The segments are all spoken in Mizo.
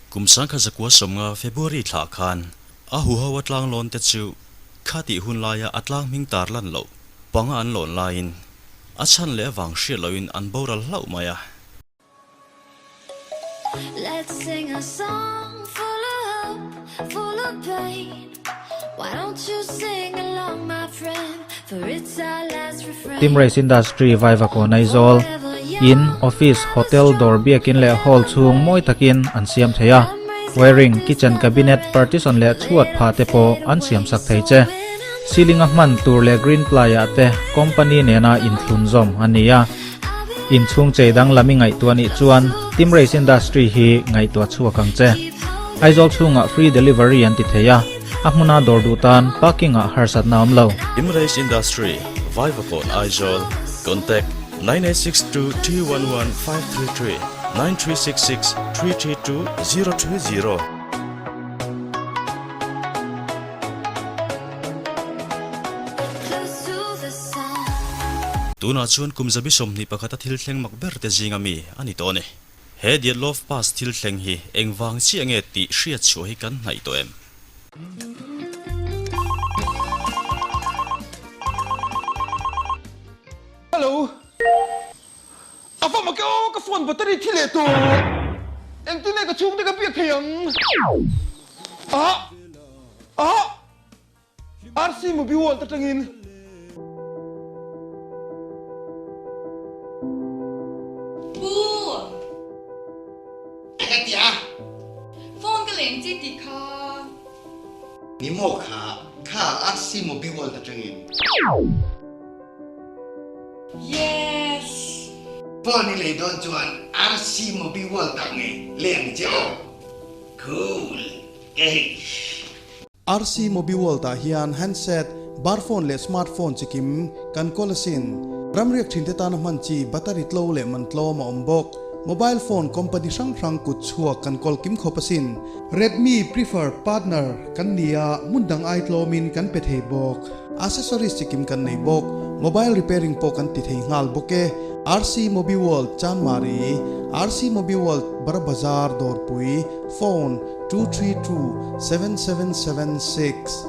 Kum 1950 February thla khan a huho a tlang lawn te chu khatih hun laia a tlang hming tar lan loh panga an lawn laiin a chhan leh avang hriat lohin an boral hlauh mai a. Let's sing a song full of hope, full of pain Why don't you sing along my friend For it's our last refrain Team Race Industry Vaivakawn Aizawl In, office, hotel, dawr biakin leh hall chhung mawi takin an siam thei a. Wiring, kitchen cabinet, partition leh chhuat phah te pawh an siam sak thei che. Ceiling a hman tur leh green ply ah te company nena inthlun zawm a ni a. Inchhung chei danglam i ngaihtuah nih chuan Team Race Industry hi ngaihtuah chhuak ang che. Aizawl chhungah free delivery an ti thei a, a hmuna dawr duh tan parking ah harsatna awm lo. Team Race Industry, Vaivakawn Aizawl, Contact, 9862 211 533, 9366 332 020. Tunah chuan kum 21 a thil thleng mak ber te zinga mi a ni tawh a ni. He Dyatlov Pass thil thleng hi engvang chiah nge tih hriat chhuah hi kan hnaih tawh em? Hello. A va mak e aw, ka phone battery thi leh tawh. Engtin nge ka chhungte ka biak thei ang? Ah! Ah! RC Mobi World atangin. Pu! Ka ti a. Phone ka leng chi tih kha. Ni maw kha, kha RC Mobi World atangin. Yes! Phone i lei dawn chuan RC Mobi World ah ngei lei ang che aw. Cool! Eish! RC Mobiworld ah hian handset, bar phone leh smart phone chi kim kan kawl asin. Ramriak thinte tana hman chi battery tlo leh man tlawm a awm bawk. Mobile phone company hrang hrang kut chhuak kan kawl kim khawp asin. Redmi prefer partner kan ni a, hmun dang ai tlawmin kan pe thei bawk. Accessories chi kim kan nei bawk. Mobile repairing pawh kan ti thei nghal bawk e. RC Mobiworld Chanmari, RC Mobiworld Bara Bazar Dawrpui, Phone. 232 7776.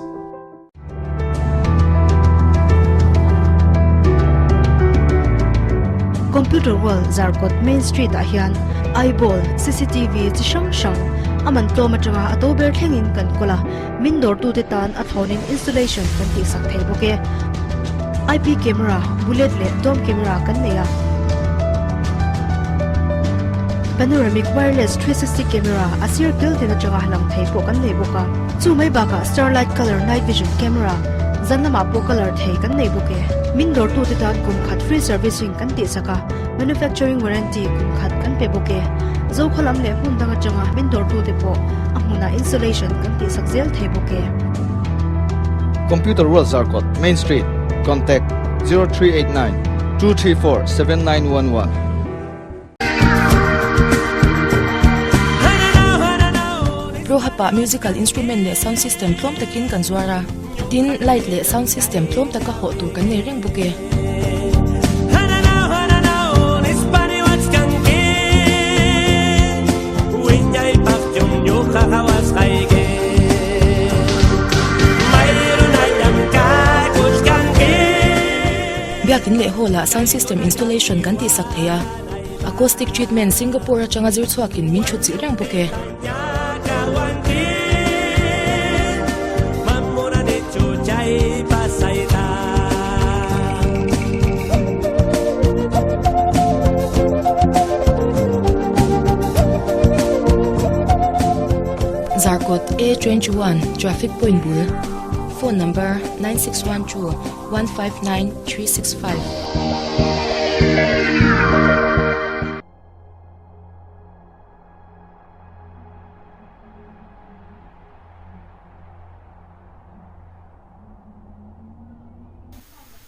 Computer World Zarkawt Main Street ah hian eyeball, cctv chi hrang hrang a man tlawm atanga a to ber thlengin kan kawl a, min dawrtute tan a thlawnin installation kan tihsak thei bawk e. IP camera, bullet leh dome camera kan nei a. Panoramic wireless 360 camera a sir kil tin atanga lang thei pawh kan nei bawk a. Chu mai bakah starlight colour night vision camera zan lamah pawh colour thei kan nei bawk e. Min dawrtute tan kum khat free servicing kan tihsak a, manufacturing warranty kum khat kan pe bawk e. Zokhaw lam leh hmun dang atanga min dawrtute pawh a hmunah installation kan tihsak zel thei bawk e. Computer World Zarkawt, Main Street, Contact, 0389 234 7911. Rohapa musical instrument leh sound system tlawm takin kan zuar a, tin light leh sound system tlawm taka hawh tur kan nei reng bawk e. Biakin leh hall ah sound system installation kan tihsak thei a. Acoustic treatment Singapore atanga zir chhuakin min thut chilh reng bawk e. Zarkawt A21 Traffic Point bul Phone number 9612 159 365.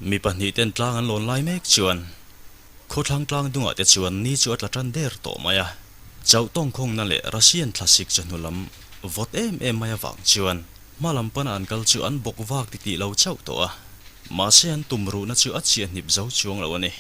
Mi pahnih ten tlang an lawn lai mek chuan khawthlang tlang dungah te chuan ni chu a tla tan der tawh mai a. Chauh tawngkhawngna leh Russian thlasik chawhnu lam vawt em em mai avang chuan hma lam pana an kal chu an bawk vak titih lo chauh tawh a. Mahse an tum ruhna chu a chiah hnip zo chuang lo a ni.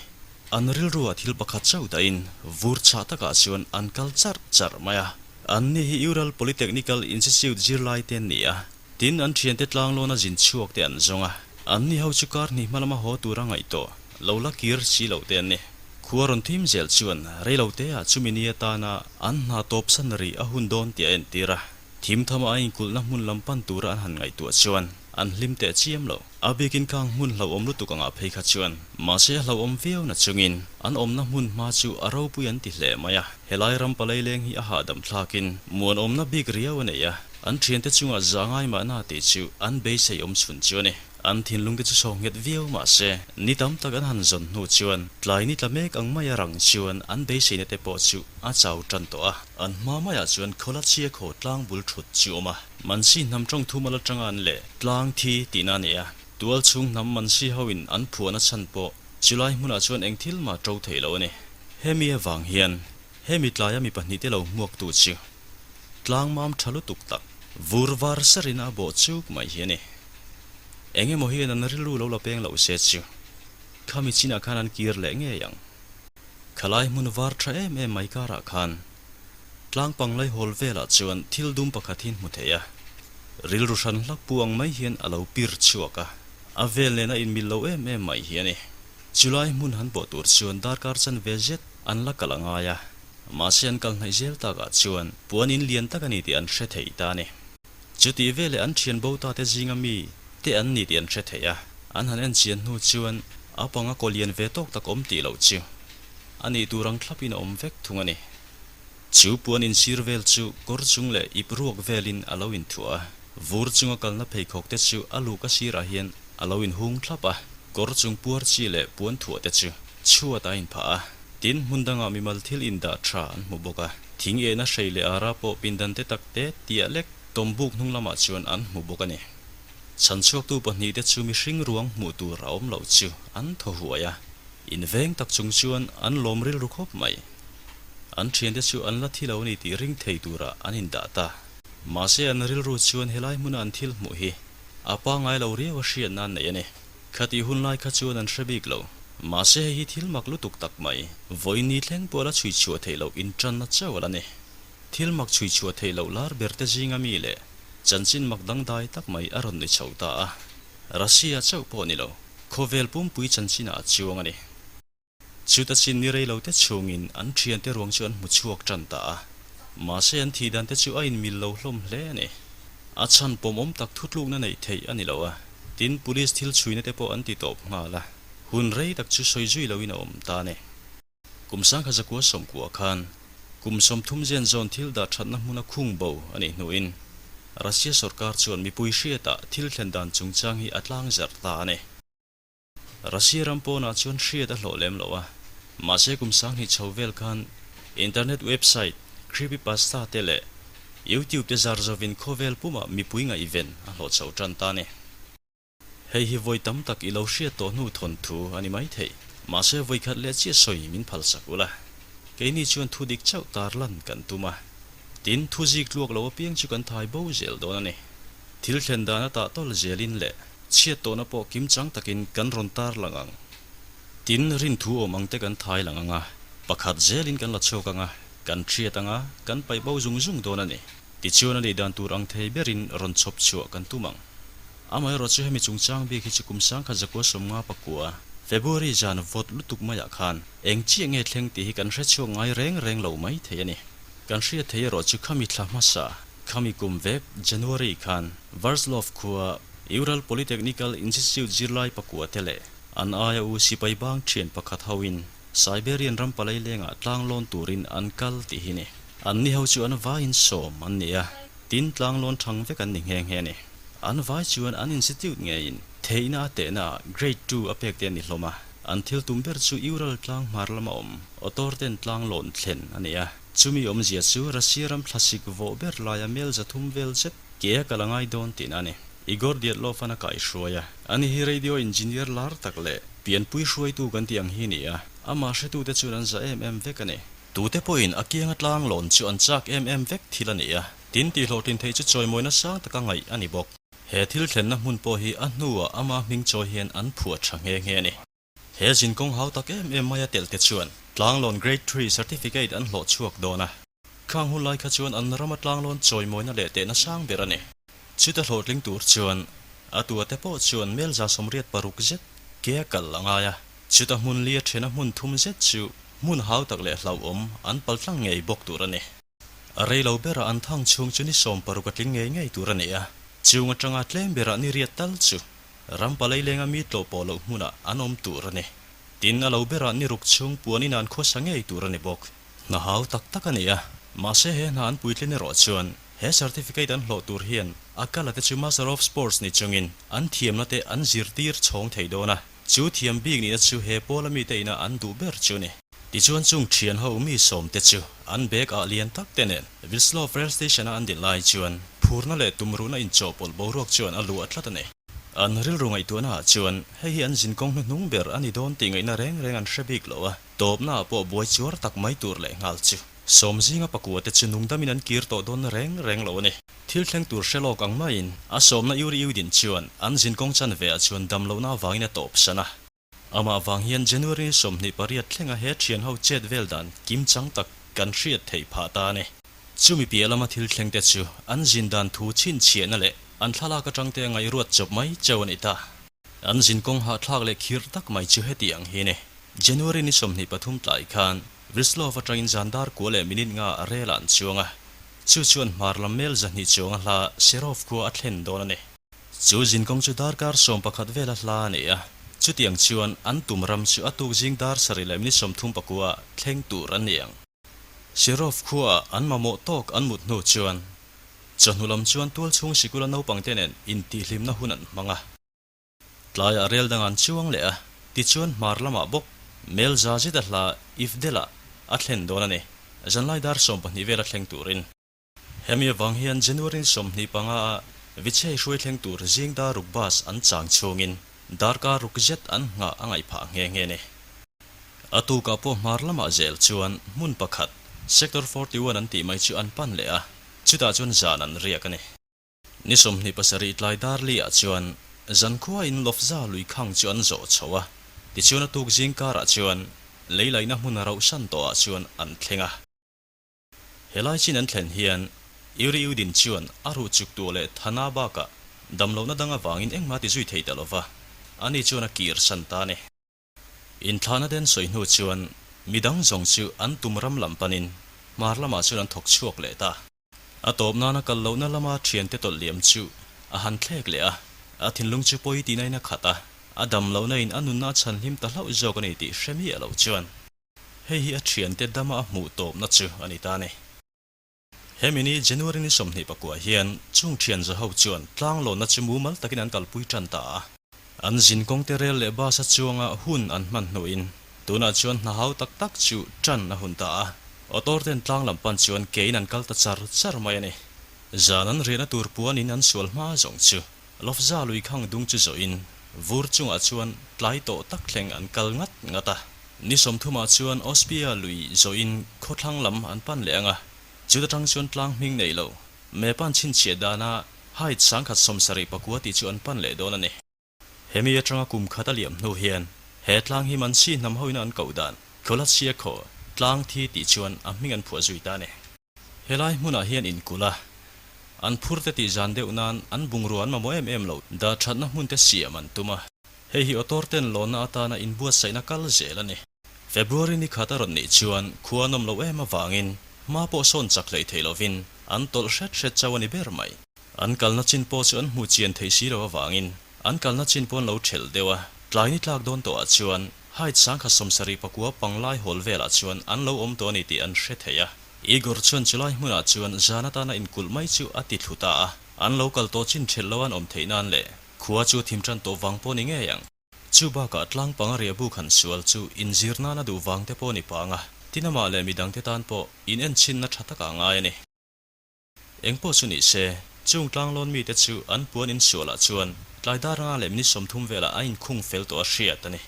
An rilruah thil pakhat chauh dahin vur chhah takah chuan an kal charh charh mai a. Anni hi Ural Polytechnical Institute zirlai te an ni a, tin an thiante tlanglawna zin chhuak te an zawng a. Anni ho chu kar hnih hma lama haw tura ngaih tawh lo la kir si lo te an ni. Khua rawn thim zel chuan rei lo te ah chumi ni atana an hna tawp san rih a hun dawn tih a entir a. Thim thama a inkulhna hmun lam pan tura an han ngaihtuah chuan an hlim teh chiam lo. A bikin khang hmun hlauhawm lutuk angah phei kha chuan mahse a hlauhawm viau na chungin an awmna hmun hma chu a ropui an ti hle mai a. Helai ram palai leng hi a hahdam thlakin muanawmna bik riau a nei a, an thiante chungah zah ngai mahna tih chu an beisei awm chhun chu a ni. An thinlung te chu saw nghet viau mah se, ni tam tak an han zawn hnu chuan tlai ni tla mek ang maia rang chuan an beiseina te pawh chu a chau tan tawh a. An hma maiah chuan khawla chhia khaw tlang bul thut chu awm a, Mansi hnam tawng thum ala tanga an leh tlang thi tihna a ni a. Tual chhung hnam Mansi hoin an phuahna chhan pawh chulai hmunah chuan eng thil mah to thei lo a ni. Hemi avang hian hemi tlaia mi pahnihte lo hmuaktu chu tlang mam tha lutuk tak vur var sarin a bawh chuk mai hi a ni. Eng emaw hian an rilru lo la peng loh se chu khami chinah khan an kir leh ngei ang. Khalai hmun var tha em em mai karah khan tlang panglai hawl velah chuan thil dum pakhat hi hmu thei a, rilru hran hlak pu ang mai hian a lo pir chhuak a, a vel nena inmil lo em em mai hi a ni. Chulai hmun han pawh tur chuan darkar chanve zet an la kal a ngai a, mahse an kal hnaih zel takah chuan puan in lian tak a ni tih an hre thei ta a ni. Chutih veleh an thian bo ta te zinga mi te an ni tih an hre thei a, an han en chian hnu chuan a panga kaw lian ve tawk tak awm tih loh chu a nih tur ang thlapin a awm vek thung a ni. Chu puan insir vel chu kawr chung leh ip ruak velin a lo inthuah a, vur chunga kalna pheikhawk te chu a luka sirah hian a lo inhung thlap a, kawr chung puar chi leh puan thuah te chu chhuat a inphah a, tin hmun dangah mimal thil indah tha an hmu bawk a. Thing ena hrei leh ara pawh pindan te tak te tiah lek tawmbuk hnung lamah chuan an hmu bawk a ni. Chhanchhuaktu pahnihte chu mihring ruang hmuh tur a awm loh chu an thaw huai a, inveng tak chung chuan an lawm rilru khawp mai. An thiante chu an la thi lo a ni tih ring thei turah an indah ta. Mahse an rilru chuan helai hmuna an thil hmuh hi a pangngai lo riau a hriatna an nei a ni. Khatih hun lai kha chuan an hre bik lo. Mahse hei hi thil mak lutuk tak mai. Vawiin ni thleng pawh la chhui chhuah theih loh intanna chauh a la ni. Thil mak chhui chhuah theih loh lar ber te zinga mi leh chanchin mak dangdai tak mai a rawn ni chho ta a. Russia chauh pawh ni lo, khawvel pumpui chanchinah a chuang a ni. Chuta chin ni rei lo te chhungin an thiante ruang chu an hmu chhuak tan ta a, mahse an thih dan te chu a inmil lo hlawm hle a ni. A chhan pawmawm tak thutlukna neih theih a ni lo a, tin police thil chhuina te pawh an ti tawp nghal a, hun rei tak chu sawi zui loin a awm ta a ni. Kum sangkhat zakua sawmkua khan kum 30 zen zawn thil dah thatna hmuna khung bo a nih hnuin Russia sorkar chuan mipui hriatah thil thlen dan chungchang hi a tlangzarh ta a ni. Russia ram pawnah chuan hriat a hlawh lem lo a, mahse kum sanghnih chho vel khan internet website creepypasta te leh YouTube te zar zovin khawvel pumah mipui ngaihven a hlawh chho tan ta a ni. Hei hi vawi tam tak i lo hriat tawh hnu thawn thu a ni mai thei, mahse vawi khat leh chiah sawi min phalsak ula. Keini chuan thu dik chauh tarlan kan tum a, tin thu zik tluak lo apiang chu kan thai bo zel dawn a ni. Thil thlen dan a tah tawl zelin leh chhiat tawhna pawh kim chang takin kan rawn tar lang ang. Tin, rin thu awm ang te kan thai lang ang a, pakhat zelin kan la chhuak ang a, kan hriat ang a, kan paih bo zung zung dawn a ni. Tichuan a nih dan tur ang thei berin rawn chhawp chhuah kan tum ang. Amaherawh chu hemi chungchang bik hi chu kum sangkhat zakua 50 pakua, February zan vawt lutuk maiah khan eng chiah nge thleng tih hi kan hre chhuak ngai reng reng lo mai thei a ni. Kan hriat thei erawh chu khami thla hmasa, Khami kum vek January khan Varzlov khua Ural Polytechnical Institute zirlai pakua te leh an aia u sipai bang thian pakhat hoin Siberian ram palai lengah tlanglawn turin an kal tih hi ni. An ni ho chu an vaiin sawm an ni a, tin tlanglawn thang vek an ni nghe nghe a ni. An vai chuan an institute ngeiin theihna a tehna ah grade two a pek te an ni hlawm a, an thil tum ber chu Ural tlang hmar lama awm autor ten tlanglawn thlen a ni a. Chumi awmzia chu Russia ram thlasik vawh ber laia mel 300 vel zet ke a kal a ngai dawn tihna a ni. Igor Dyatlov-an a kaihruai a, ani hi radio engineer lar tak leh pianpui hruaitu kan tih ang hi a ni a, amah hretute chuan an za em em vek a ni. Tute pawhin a kianga tlang lawn chu an chak em em vek thil a ni a, tin tihhlawhtlin theih chu chawimawina sang taka ngaih a ni bawk. He thil thlenna hmun pawh hi a hnuah ama hming chawi hian an phuah tha nghe nghe a ni. He zinkawng hau tak em em maia telh te chuan Tlanglawn Grade Three Certificate an hlawh chhuak dawn a. Khang hun lai kha chuan an rama tlanglawn chawimawina leh tehna sang ber a ni. Chuta hlawhtling tur chuan a tua te pawh chuan mel 86 zet ke a kal a ngai a, chuta hmun li a thena hmun thum zet chu hmun hau tak leh hlauhawm an paltlang ngei bawk tur a ni. A rei lo berah an thang chhung chu ni 60 a tling ngei ngei tur a ni a, chung atanga tlem berah ni riat tal chu ram palei lenga mi tlawh pawh loh hmunah an awm tur a ni. Tin, a lo berah ni ruk chhung puan in an khawsa ngei tur a ni bawk. Hna hau tak tak a ni a, mahse he hna an puitlin erawh chuan he certificate an hlawh tur hian a kala te chu Master of Sports ni chungin an thiamna te an zirtir chhawng thei dawn a, chu thiam bik nihna chu he pawla mite ina an duh ber chu a ni. Tichuan chung thian ho mi sawm te chu an bag ah lian tak te nen Vilslov Rail Station a an din lai chuan phurna leh tumruhna inchawhpawlh boruak chuan a luah tlat a ni. An rilru ngaihtuahna ah chuan hei hi an zinkawng hnuhnung ber a ni dawn tih ngaihna reng reng an hre bik lo a, tawpna ah pawh buai chuar tak mai tur leh nghal chu sawm zinga pakua te chu nungdamin an kir tawh dawn reng reng lo a ni. Thil thleng tur hre lawk ang maiin a sawmna Yuri Yudin chuan an zinkawng chanve ah chuan damlohna avangin a tawp san a. Amah vang hian January ni 28 thlenga he thian ho chet vel dan kim chang tak kan hriat theih phah ta a ni. Chumi piah lama thil thleng te chu an zin dan thu chhinchhiahna leh an thlalak atang te a ngaihruat chawp mai chauh a ni ta. An zin kawng hahthlak leh khirh tak mai chu heti ang hi ni. January ni 23 tlai khan Vrislov atangin zan dar kua leh minute nga a rel ah an chuang a, chu chuan hmar lam mel 200 chuang a hla Serov khua a thlen dawn a ni. Chu zinkawng chu darkar 11 vela hla a ni a, chutiang chuan an tum ram chu a tuk zing dar sarih leh minute 30 ah thleng tur an ni ang. Serov khuaah an mamawh tawk an mut hnu chuan chawhnu lam chuan tualchhung sikula naupangte nen intihhlimna hun an hmang a. Tlaiah rel dang an chuang leh a, tichuan hmar lamah bawk mel za zet a hla Ifdel-ah a thlen dawn a ni, zanlai dar 12 vela thleng turin. Hemi avang hian January 25 a Vichai hruai thleng tur zing dar ruk bus an chang chhungin darkar ruk zet an nghah a ngaih phah nghe nghe ni. A tukah pawh hmar lamah zel chuan hmun pakhat, Sector 41 an tih mai chu an pan leh a, chutah chuan zan an riak a ni. Ni 27 tlai dar li ah chuan zankhua in Lofza lui khang chu an zawh chho a, tichuan a tuk zing karah chuan lei laihna hmun a rauhsan tawh ah chuan an thleng a. Helai chin an thlen hian Yuri Yudin chuan a ruh chuk tuah leh Thana bakah damlohna dang avangin engmah ti zui thei ta lova, ani chuan a kir san ta a ni. Inthlahna den sawi hnu chuan midang zawng chu an tum ram lam panin hmar lamah chuan an thawk chhuak leh ta. A tawp nana kal lohna lama thiante tawlh liam chu a han thlek leh a, a thinlung chu pawi tihna in a khat a, a damlohna in a nunna a chhanhlim ta hlauh zawk a ni tih hre miah lo chuan. Hei hi a thiante dama a hmuh tawpna chu a ni ta a ni. Hemi ni January ni 24 hian chung thian za ho chuan tlanglawnna chu mumal takin an kalpui tan ta a. An zin kawngte rel leh bus a chuanga hun an hman hnuin tunah chuan hna hau tak tak chu tan a hun ta a. Auto ten tlang lam pan chuan kein an kal ta char char mai a ni. Zan an riahna tur puanin an sual hma zawng chu Lofza lui khang dung chu zawhin vur chungah chuan tlai tawh tak thleng an kal ngat ngat a. Ni 30 ah chuan Ospia lui zawhin khawthlang lam an pan leh ang a, chuta tang chuan tlang hming nei lo, Mepan chhinchhiah dana height 1079 tih chu an pan leh dawn a ni. Hemi atanga kum khat a liam hnu hian he tlang hi Mansi hnam hoina an koh dan Khawlasia khaw tlang thi tih chuan a hming an phuah zui ta a ni. Helai hmunah hian inkulh a, an phur te tih zan deuh nan an bungrua an mamawh em em lo dah thatna hmun te siam an tum a. Hei hi autor ten lawnna atana inbuatsaihna kal zel a ni. February ni khat a rawn nih chuan khua an awm loh em avangin hma pawh sawn chak hleih theih lovin an tawlh hret hret chauh a ni ber mai. An kalna chin pawh chu an hmuh chian theih si loh avangin an kalna chin pawh an lo thelh deuh a, tlai ni tlak dawn tawhah chuan height 1079 panglai hawl velah chuan an lo awm tawh a ni tih an hre thei a. Igor chuan chulai hmunah chuan zan atana inkulh mai chu a ti thlu ta a, an lo kal tawh chin thelh lo an awm theih nan leh khua chu thim tan tawh vang pawh ni ngei ang. Chu bakah tlang panga riah buk han sual chu inzir nana duh vang te pawh ni pang a, tin amah leh midang te tan pawh in enchhinna tha takah a ngai a ni. Eng pawh chu ni se, chung tlanglawn mite chu an puan insualah chuan tlai dar anga leh minute 30 velah a inkhung fel tawh a hriat a ni.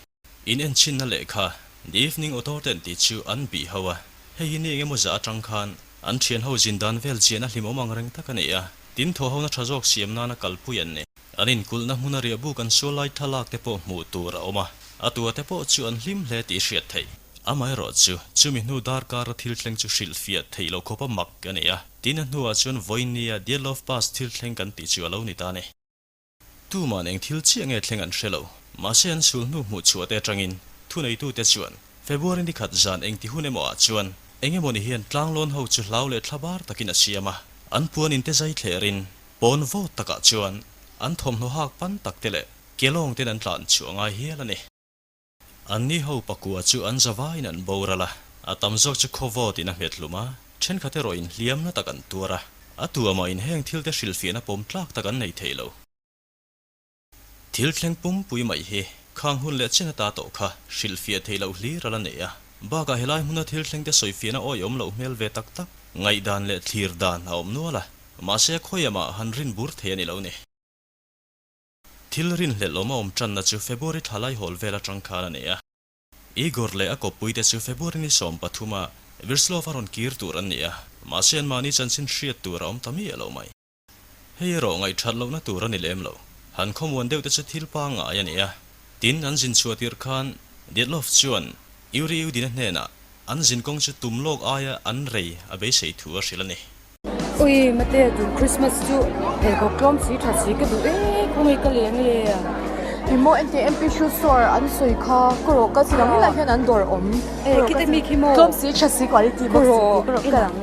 In enchhinna lehkha, The Evening Author ten tih chu an bih ho a, hei hi ni engemaw zah atang khan an thian ho zin dan vel chian a hlimawm ang reng tak a ni a, tin thaw hona tha zawk siam nana kalpui an ni. An inkulhna hmuna riah buk an sual lai thlalak te pawh hmuh tur a awm a, a tua te pawh chu an hlim hle tih hriat theih. Amaherawhchu, chumi hnu darkara thil thleng chu hrilhfiah theih loh khawpa mak a ni a, tin a hnuah chuan vawinia Dyatlov Pass thil thleng kan tih chu a lo ni ta a ni. Tuman eng thil chiah nge thleng an hre lo, mahse an sul hnu hmuh chhuah te atangin thuneitute chuan February ni khat zan engti hun emaw ah chuan eng emawni hian tlanglawn ho chu hlau leh thlabar takin a siam a, an puan in te zai thlerin pawn vawt takah chuan an thawmhnaw hak pan tak te leh kelawng ten an tlan chhuah ngai hial a ni. Anni ho pakua chu an zavaiin an boral a, a tam zawk chu khaw vawtin a hmet hlum a, thenkhat erawh inhliamna tak an tuar a, a tuamah in heng thil te hrilhfiahna pawm tlak tak an nei thei lo. Thil thleng pumpui mai hi khang hun leh chen ata tawh kha hrilhfiah theih loh hlir a la nei a, bakah helai hmuna thil thleng te sawifiahna awihawm loh hmel ve tak tak, ngaihdan leh thlir dan a awm nual a, mahse khawiamah han rin bur thei a ni lo ni. Thil rinhlelh awm a awm tanna chu February thla laihawl vel atang khan a ni a. Igor leh a kawppuite chu February ni 13 a Virslov a rawn kir tur an ni a, mahse anmahni chanchin hriat tur a awm ta miah lo mai. Hei erawh ngaihthat lohna tur a ni lem lo. Han khawmuan deuh te chu thil pangngai a ni a. Tin, an zin chhuah tirh khan Dyatlov chuan Yuri Yudina hnenah an zinkawng chu tum lawk aia an rei a beisei thu a hrilh a ni. Ui mate duh Christmas chu pheikhawk tlawm si tha si ka duh e khawnge ka leng le. Ih maw engti MP shoe store an sawi kha ka rawh ka si lo helai hian an dawr awm e khite mi khi maw tlawm si tha si quality bawk si ka rawh ka lang.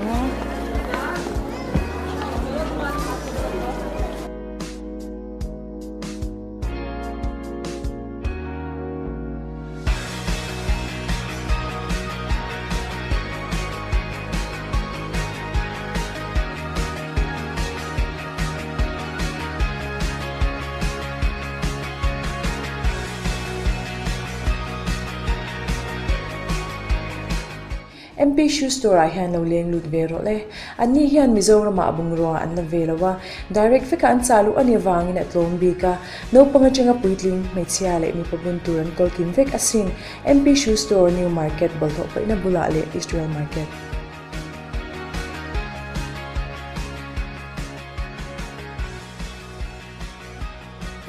MP Shoe Store ah hian lo leng lut ve rawh le. Anni hian Mizoramah bungrua an la ve lo a, direct veka an chah luh a ni vangin a tlawm bik a. Naupang atanga puitling, hmeichhia leh mipa bun tur an kawl kim vek asin. MP Shoe Store, New Market, bawlhhlawh paihna bulah leh Israel Market.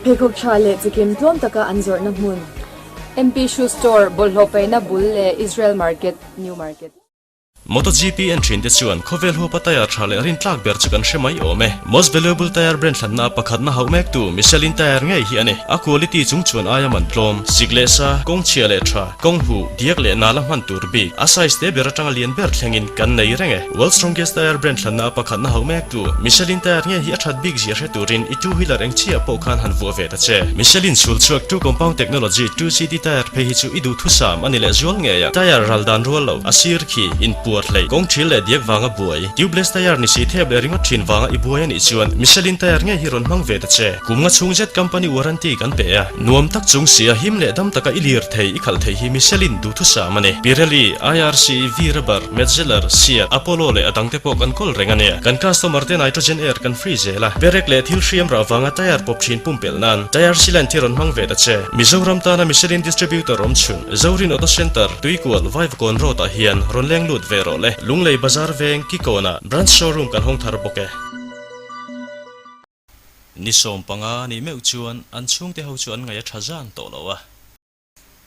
Pheikhawk tha leh chikim tlawm taka an zawrhna hmun. MP Shoe Store, bawlhhlawh paihna bul leh Israel Market, New Market. MotoGP en thin te chuan khawvel huapa tyre tha leh rintlak ber chu kan hre mai awm e. Most valuable tyre brand hlanna pakhatna hauh mek tu Michelin tyre ngei hi a ni. A quality chung chuan aia man tlawm, sik leh sa, kawng chhia leh tha, kawng huh, diak leh nala hman tur bik, a size te ber atanga lian ber thlengin kan nei reng e. World strongest tyre brand hlanna pakhatna hauh mek tu Michelin tyre ngei hi a that bik zia hre turin i two wheeler eng chiah pawh khan han vuah ve ta che. Michelin chhul chhuak two compound technology 2CT tyre phei hi chu i duhthusam a ni leh zual ngei a. Tyre ral dan rual lo, a sir khi, inpuar hleih, kawng thil leh diak vanga buai, tubeless tyre ni si thep leh ringawt thin vanga i buai a nih chuan Michelin tyre ngei hi rawn hmang ve ta che. Kum nga chhung zet company warranty kan pe a, nuam tak chung si a him leh dam taka i lir thei, i khalh thei hi Michelin duhthusam a ni. Pirelli, IRC, V-Rubber, Metzeler, Seat, Apollo leh a dangte pawh kan kawl reng a nia. Kan customer te nitrogen air kan free zel a, perek leh thil hriam rah vanga tyre pawp thin pumpelh nan tyre sealant hi rawn hmang ve ta che. Mizoram tana Michelin distributor awm chhun, Zorin Auto Centre, Tuikual, Vaivakawn Road ah hian rawn leng lut ve rawh le. Lunglei Bazar veng, Kikawnah branch showroom kan hawng thar bawk e. Ni 15 nih meuh chuan an chhungte ho chu an ngaih a tha zan tawh lo a.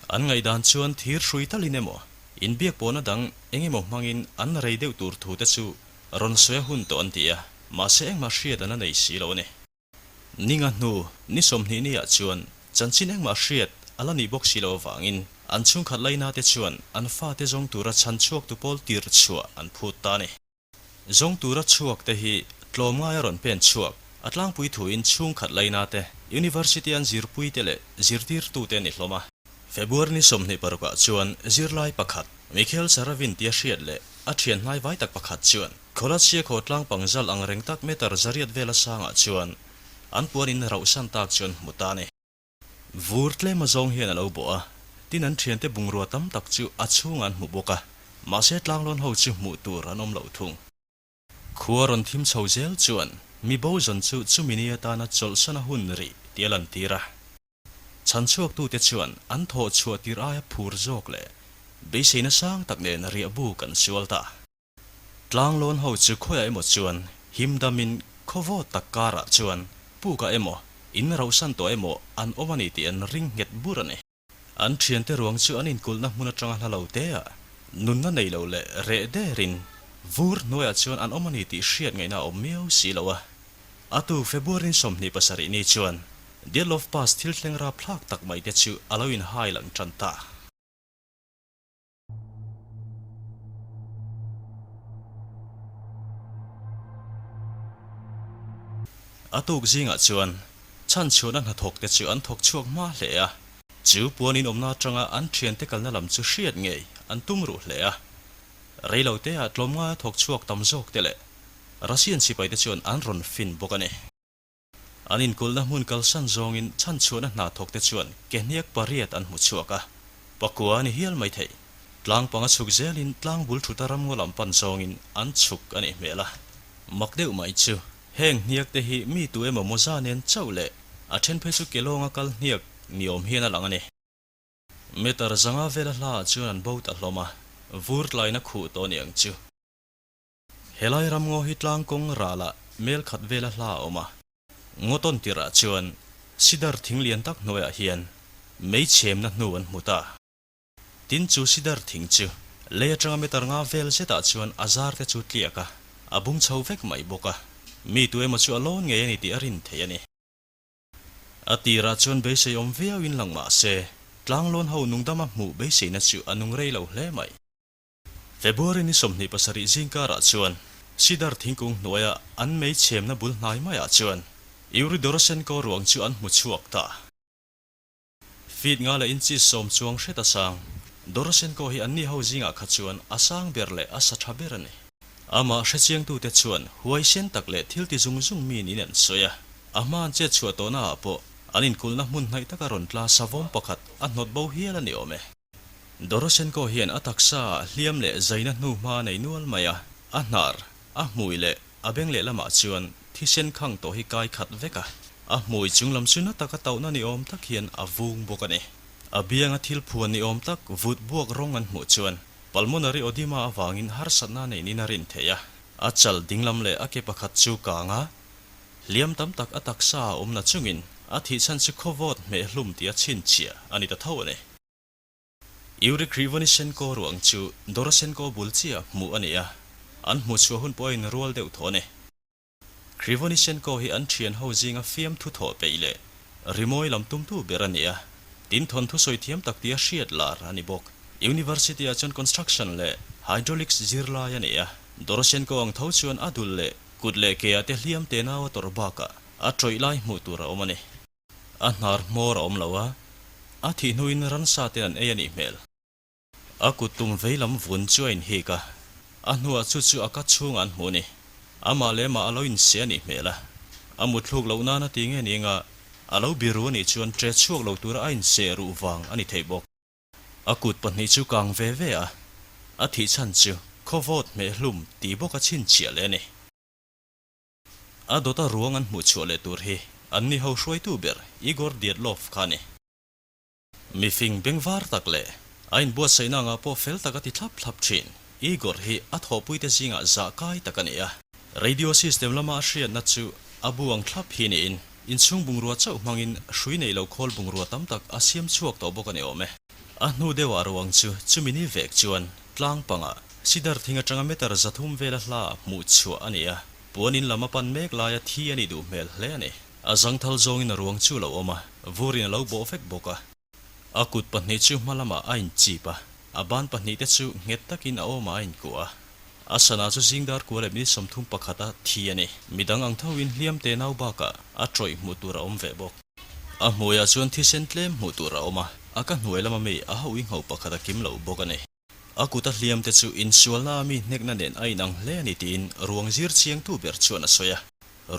An ngaihdan chuan thir hrui talin emaw, inbiak pawhna dang eng emaw hmangin an rei deuh tur thu te chu rawn sawi a hun tawh an ti a, mahse engmah hriat an la nei si lo a ni. Ninga hnu ni 20 ni ah chuan chanchin engmah hriat a la nih bawk si lo avangin an chhungkhat laina te chuan an fate zawng tura chhan chhuak tu pawl tir chhuah an phut ta a ni. Zawng tura chhuak te hi tlawmngai a rawn pen chhuak, a tlangpui thuin chhungkhat laina te, University an zirpui te leh zirtirtu te a ni hlawm a. February ni 26 ah chuan zirlai pakhat, Mikhail Saravin tia hriat leh a thian hnai vai tak pakhat chuan Khawlasia khaw tlang pangzal ang reng tak meter 800 vela sangah chuan an puan in rauhsan tak chu an hmu ta a ni. Vur tlem a zawng hian a lo bawh a, tin an thiante bungrua tam tak chu a chhungah an hmu bawk a, mahse tlanglawn ho chu hmuh tur an awm loh thung. Khua rawn thim chho zel chuan mi bo zawn chu chumi ni atana chawlhsan a hun rih tih a lantir a. Chhanchhuaktute chuan an thawh chhuah tir aia phur zawk leh beiseina sang tak nen riah buk an sual ta. Tlanglawn ho chu khawiah emaw chuan him damin khawvawt tak karah chuan pukah emaw, in rauhsan tawh emaw an awm a ni tih an ring nghet bur a ni. An thiante ruang chu an inkulhna hmun atanga hla lo te ah. Nunna nei lo leh reh derin vur hnuaiah chuan an awm a ni tih hriat ngaihna a awm miau si lo a. A tu February 27 ni chuan Dyatlov Pass thil thleng rapthlak tak mai te chu a lo inhai lang tan ta. A tuk zingah chuan chhanchhuahna hnathawk te chu an thawk chhuak hma hle a. Chu puan in awmna atanga an thiante kalna lam chu hriat ngei an tum ruh hle a. Reilote ah tlawmngaia thawk chhuak tam zawk te leh Russian sipai te chuan an rawn fin bawk a ni. An inkulhna hmun kalsan zawngin chhanchhuahna hna thawk te chuan ke hniak pariat an hmu chhuak a, pakua a ni hial mai thei. Tlang panga chhuk zelin tlang bul thuta ramngaw lam pan zawngin an chhuk a nih hmel a. Mak deuh mai chu heng hniak te hi mi tu emaw mawza nen chauh leh a then phei chu ke lawnga kal hniak ni awm hian a lang a ni. Meter zanga vela hla ah chuan an bo ta hlawm a, vur tlaina khuh tawh ni ang chu. Helai ramngaw hi tlang kawng ralah mel khat vela hla a awm a. Ngaw tawn tirh ah chuan sidar thing lian tak hnuaiah hian mei chhemna hnu an hmu ta. Tin chu sidar thing chu lei atanga meter nga vel zetah chuan a zar te chu tliak a, a bung chho vek mai bawk a. Mi tu emaw chu a lawn ngei a ni tih a rin thei a ni. A tirah chuan beisei awm viauin lang mah se, tlanglawn ho nungdama hmuh beiseina chu a nung rei lo hle mai. February ni 27 zingkarah chuan Sidar thingkung hnuaia an mei chhemna bul hnai maiah chuan Yuri Doroshenko ruang chu an hmu chhuak ta. Feet nga leh inchi sawm chuang hret a sang. Doroshenko hi anni ho zingah kha chuan a sang ber leh a sa tha ber a ni. Amah hrechiangtute chuan huaisen tak leh thil ti zung zung mi niin an sawi a. A hma an chet chhuah tawhna ah pawh an inkulhna hmun hnaih taka rawn tla savawm pakhat a hnawt bo hial a ni awm e. Doroshenko hian a taksa ah hliam leh zaina hnu hma a nei nual mai a, a hnar, a hmui leh a beng lehlamah chuan thisen khang tawh hi kai khat vek a, a hmui chunglam chu na taka tauhna ni awm tak hian a vung bawk a ni. A bianga thil phuan ni awm tak vut buak rawng an hmuh chuan pulmonary oedema avangin harsatna a neih niin a rin theih a, a chal dinglam leh a ke pakhat chu kang a, hliam tam tak a taksa a awmna chungin a thihchhan chu khawvawt hmeh hlum tih a chhinchhiah a ni ta tho a ni. Yuri Krivonischenko ruang chu Doroshenko bul chiah hmuh a ni a, an hmuh chhuah hun pawhin rual deuh thaw a ni. Krivonischenko hi an thian ho zinga fiamthu thawh peih leh rimawi lam tumtu ber a ni a, tin thawnthu sawi thiam tak tia hriat lar a ni bawk. University ah chuan construction leh hydraulics zirlai a ni a, Doroshenko ang tho chuan a dul leh kut leh ke ah te hliam te nau a tawrh bakah a tawih lai hmuh tur a awm a ni. A hnar hmawr a awm lo a, a thih hnuin ransa ten an ei a nih hmel. A kut tum vei lam vun chu a inhik a, a hnuah chu chu a ka chhungah an hmuh a ni. Amah leh amah a lo inseh a nih hmel a, a mutthluk loh nana ti nge ni anga a lo biru a nih chuan ṭe chhuak lo tura a inseh ruh vang a ni thei bawk. A kut pahnih chu kang ve ve a, a thih chhan chu khawvawt hmeh hlum tih bawk a chhinchhiah leh a ni. A dawta ruang an hmuh chhuah leh tur hi an ni ho hruaitu ber Igor Dyatlov kha a ni. Mifing bengvar tak leh a inbuatsaihna angah pawh fel tak a ti thlap thlap thin. Igor hi a thawhpuite zingah zah kai tak a ni a. Radio system lama a hriatna chu a bu ang thlap hi niin inchhung bungrua chauh hmangin hrui nei lo khawl bungrua tam tak a siam chhuak tawh bawk a ni awm e. A hnu deuhah ruang chu chumi ni vek chuan tlang pangah sidar thing atanga meter 300 vela hla hmuh chhuah a ni a. Puan in lam a pan mek laia thi a nih duh hmel hle a ni. A zangthal zawngin a ruang chu a lo awm a, vurin a lo bawh vek bawk a. A kut pahnih chu hma lamah a inchip a, a ban pahnih te chu nghet takin a awmah a inkuah a. A sana chu zingdar kua leh minute 31 a thi a ni. Midang ang thoin hliam te nau bakah a tawih hmuh tur a awm ve bawk. A hmuiah chuan thisen tlem hmuh tur a awm a, a ka hnuai lama mi a hauh i ngho pakhat a kim lo bawk a ni. A kuta hliam te chu insualna a mi hnekna nen a inang hle a ni tiin ruang zir chiangtu ber chuan a sawi a.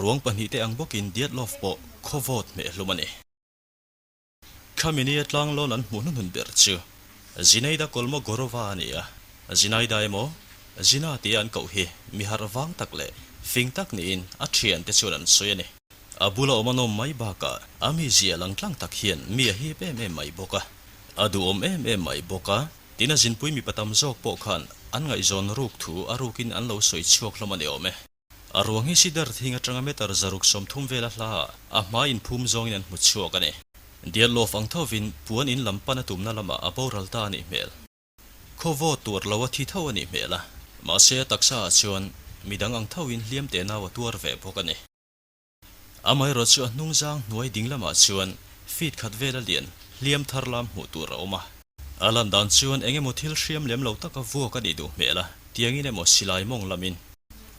Ruang pahnih te ang bawkin Dyatlov pawh khawvawt hmeh hlum a ni. Khami nia tlanglawn an hmuh hnuhnun ber chu Zinaida Kolmogorova a ni a. Zinaida emaw Zina tia an koh hi mi harh vang tak leh fing tak niin a thian te chuan an sawi a ni. A bula awm a nawm mai bakah a mizia lang tlang tak hian mi a hip em em mai bawk a. A duhawm em em mai bawk a. Tin a zinpui mipa tam zawk pawh khan an ngaihzawn ruk thu a rukin an lo sawi chhuak hlawm a ni awm e. A ruang hi sidar thing atanga meter 630 vela hla ah a hma inphum zawngin an hmu chhuak a ni. Dyatlov ang thovin puan in lam pan a tumna lamah a boral ta a nih hmel. Khawvaw tuar lo a thi tho a nih hmel a, mahse a taksa ah chuan midang ang tho in hliam te nau a tuar ve bawk a ni. Amaherawh chu a hnung zang hnuai ding lamah chuan feet khat vel a lian hliam thar lam hmuh tur a awm a. A lan dan chuan eng emaw thil hriam lem lo taka vuak a nih duh hmel a, tiangin emaw silai mawng lamin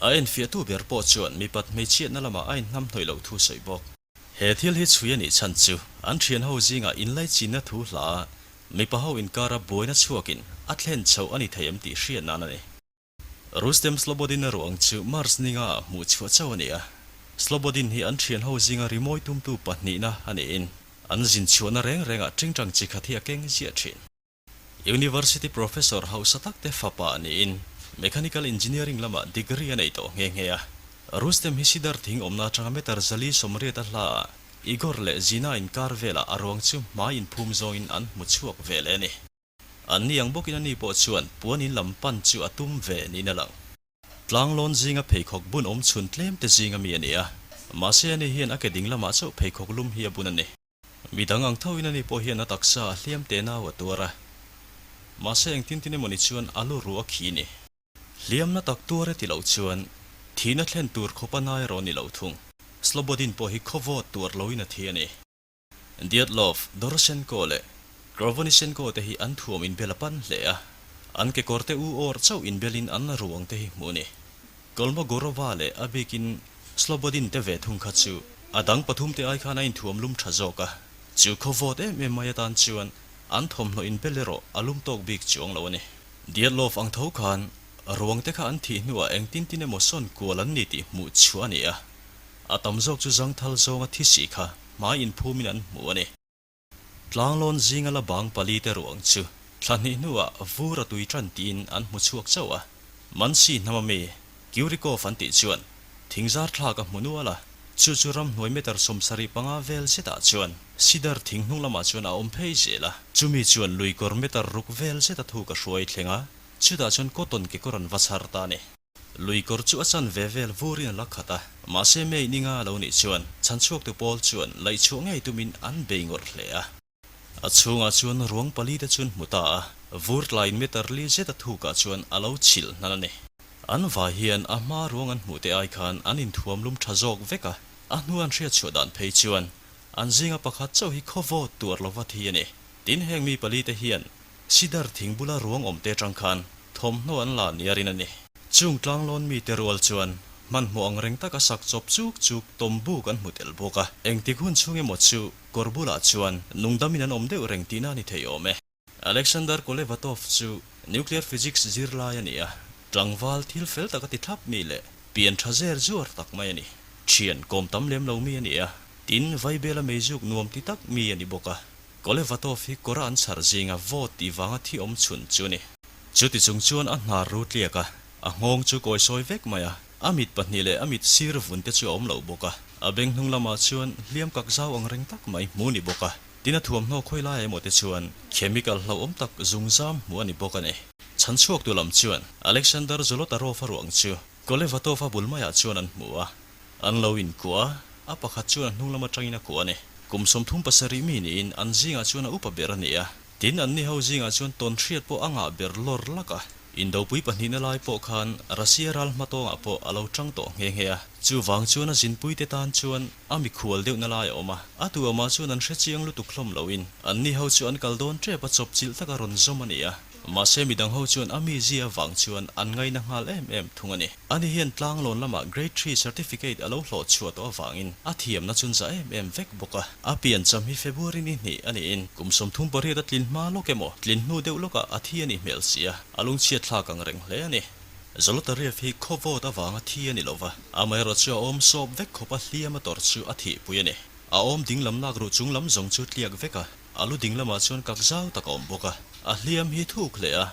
a enfiahtu ber pawh chuan mipat hmeichhiatna lamah a inhnamhnawih loh thu sawi bawk. He thil hi chhui a nih chhan chu an thian ho zingah inlaichinna thu hla a mipa ho inkara buaina chhuakin a thlen chhoh a ni thei em tih hriat nan a ni. Rustem Slobodin a ruang chu March ninga ah hmuh chhuah chauh a ni a. Slobodin hi an thian ho zinga rimawi tumtu pahnihna a niin an zin chhuahna reng rengah tingtang chi khat hi a keng ziah thin. University Professor hausa tak te fapa niin Mechanical Engineering lamah degree a nei tawh nghe nghe a. Rustem hi Sidar thing awmna atanga meter 480 a hla ah Igor leh Zina inkar velah a ruang chu hmai inphum zawngin an hmu chhuak ve leh a ni. An ni ang bawkin ani pawh chuan puan in lam pan chu a tum ve niin a lang. Tlanglawn zinga pheikhawk bun awm chhun tlem te zinga mi a ni a, mahse ani hian a ke ding lamah chauh pheikhawk lum hi a bun a ni. Midang ang thoin ani pawh hian a taksa a hliam te nau a tuar a, mahse engtin tin emawni chuan a lu ruh a khi ni. Hliamna tak tuar e ti loh chuan thihna thlen tur khawp a nai erawh ni lo thung. Slobodin pawh hi khawvawt tuar loin a thi a ni. Dyatlov, Doroshenko leh Krivonischenko te hi an thuam inbel a pan hle a, an kekawr te u awr chauh inbelin an ruang te hi hmuh a ni. Kolmogorova leh a bikin Slobodin te ve thung kha chu a dang pathum te ai khan a inthuam lum tha zawk a, chu khaw vawt em em mai atan chuan an thawmhnaw inbel erawh a lum tawk bik chuang lo a ni. Dyatlov ang tho khan ruang te kha an thih hnuah engtin tin emaw sawn kual an ni tih hmuh chhuah a ni a, a tam zawk chu zangthal zawnga thi si kha hmai inphumin an hmu a ni. Tlanglawn zinga la bang pali te ruang chu thla hnih hnuah vur a tui tan tiin an hmu chhuak chauh a. Mansi hnama mi Kurikov an tih chuan thingzar thlak a hmu nual a, chu chu ramhnuai meter 75 vel zetah chuan sidar thing hnung lamah chuan a awm phei zel a. Chumi chuan luikawr meter 6 vel zeta thuk a hruai thleng a, chutah chuan cotton kekawr an va chhar ta a ni. Luikawr chu a chan ve vel vurin a la khat a, mahse May ninga a lo nih chuan chhanchhuaktu pawl chuan laihchhuah ngei tumin an bei ngawrh hle a. A chhungah chuan ruang pali te chuan hmu ta a, vur tlaiin meter li zet a thukah chuan a lo chhilh hnan a ni. An vai hian a hma ruang an hmuh te ai khan an inthuam lum tha zawk vek a, a hnu an hriatchhuah dan phei chuan an zinga pakhat chauh hi khawvawt tuar lova thi a ni. Tin, heng mi pali te hian Sidar thing bula ruang awm te atang khan thawmhnaw an la ni a rin a ni. Chung tlanglawn mite rual chuan hmanhmawh ang reng taka sak chawp chuk chuk tawm buk an hmu tel bawk a. Engtik hun chhung emaw chu kawr bulah chuan nungdamin an awm deuh reng tihna a ni thei awm e. Alexander Kolevatov chu Nuclear Physics zirlai a ni a, tlangval thil fel taka ti thlap mi leh pian tha zer zuar tak mai a ni. Thian kawm tam lem lo mi a ni a, tin Vaibela meizuk nuam ti tak mi a ni bawk a. Kolevatov hi kawra an chhar zinga vote tih vanga thi awm chhun chu a ni. Chuti chung chuan a hnar ru tliak a, a nghawng chu kawi sawi vek mai a, a mit pahnih leh a mit sir vun te chu a awm lo bawk a, a beng hnung lamah chuan hliam kak zau ang reng tak mai hmu ni bawk a, tin a thuamhnaw khawi lai emaw te chuan chemical hlauhawm tak zungzam hmu a ni bawk a ni. Chhanchhuaktu lam chuan Alexander Zolotarov a ruang chu Kolevatov a bul maiah chuan an hmu a, An lo inkuah a, a pakhat chuan a hnung lam atangin a kuah a ni. Kum 37 mi niin an zingah chuan a upa ber a ni a. Tin, anni ho zingah chuan tawn hriat pawh a ngah ber lawr lak a. Indopui pahnihna lai pawh khan Russia ral hmatawngah pawh a lo tang tawh nghe nghe a. Chuvang chuan a zinpuite tan chuan a mikhual deuhna lai a awm a. A tu amah chuan an hrechiang lutuk hlawm loin anni ho chu an kal dawn tep a chawpchilh taka rawn zawm a ni a. Mahse midang ho chuan a mizia avang chuan an ngaina nghal em em thung a ni. Ani hian tlanglawn lamah Grade Three Certificate a lo hlawh chhuah tawh avangin a thiamna chun za em em vek bawk a. A piancham hi February ni hnih a niin kum 38 a tlin hma lawk emaw tlin hnu deuh lawkah a thi a nih hmel si a, a lungchhiat thlak ang reng hle a ni. Zolotarev hi khawvawt avanga thi a ni lova, amaherawh chu a awm sawp vek khawp a hliam a tawrh chu a thihpui a ni. A awm dinglam lak ruh chung lam zawng chu tliak vek a. A lu ding lamah chuan kak zau tak a awm bawk a, a hliam hi thuk hle a,